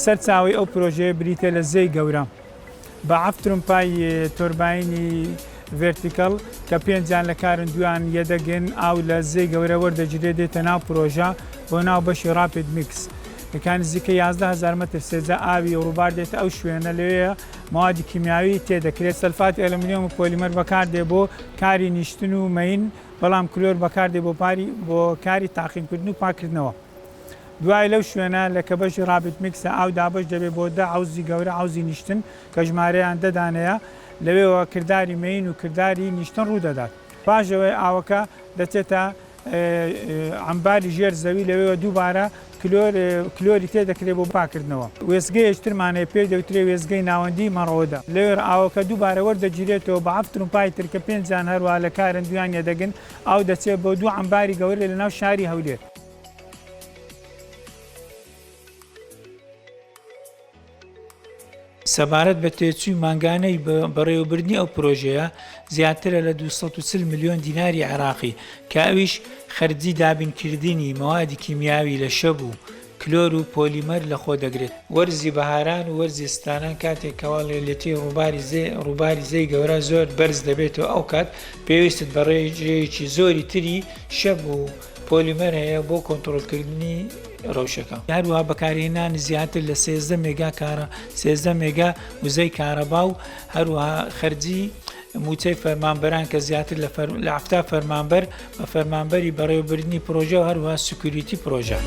سەرچاوەی ئەو پرۆژەیە بریتیە لە زێی گەورە بە حەفت ترومپای تۆرباینی vertical کە پێنجیان لە کارن دویان یەدەگن، ئاو لە زێی گەورە وەردەگیرێت دێتە ناو پرۆژە بۆ ناو بەشی rapid mix کە نزیکەی 11,000 مەتر سێجا ئاوی ڕووبار دێتە ئەو شوێنە لەوێ مەوادی کیمیاوی تێدەکرێت سەلفاتی ئەلەمنیۆم و پۆلیمەر بەکاردێ بۆ کاری نیشتن و مەین بەڵام کلۆر بەکاردێ بۆ پاری بۆ کاری تاقیمکردن و پاکردنەوە. دوای لەو شوێنە لە کە بەشی rapid mix ە ئاو دابەش دەبێت بۆ دە عەوزی گەورە عەوزی نیشتن کە ژمارەیان دە دانەیە لەوێوە کرداری مەین و کرداری نیشتن ڕوودەدات پاش ئەوەی ئاوەکە دەچێتە عەمباری ژێر زەوی لەوێوە دووبارە کلۆر کلۆری تێدەکرێت بۆ پاکردنەوە. وێستگەیەکی ترمان هەیە پێی دەوترێ وێستگەی ناوەندی مەڕۆدە لەوێ ئاوەکە دووبارە وەردەگیرێتەوە بە حەفت ترومپای تر کە پێنجیان هەروەها لە کارن دوویان یەدەگن ئاو دەچێت بۆ دوو عەمباری گەورە لەناو شاری هەولێر. سەبارەت بە تێچووی مانگانەی بەڕێوەبردنی ئەو پرۆژەیە زیاترە لە 240 ملیۆن دیناری عێراقی کە ئەویش خەرجی دابینکردنی مەوادی کیمیاوی لە شەب و کلۆر و پۆلیمەر لەخۆ دەگرێت. وەرزی بەهاران و وەرزی زستانان کاتێک کەوا لێلێتی ڕووباری زێ ڕووباری زێی گەورە زۆر بەرز دەبێتەوە ئەوکات پێویستت بە ڕێژەیەکی زۆری تری شەب و پۆلیمەر هەیە بۆ کۆنتڕۆڵکردنی ڕەوشەکە. هەروەها بەکارهێنانی زیاتر لە 13 مێگا کارە 13 مێگا وزەی کارەبا و هەروەها خەرجی مووچەی فەرمانبەران کە زیاتر لە فەر لە 70 فەرمانبەر بە فەرمانبەری بەڕێوەبردنی پرۆژە و هەروەها security پرۆژە.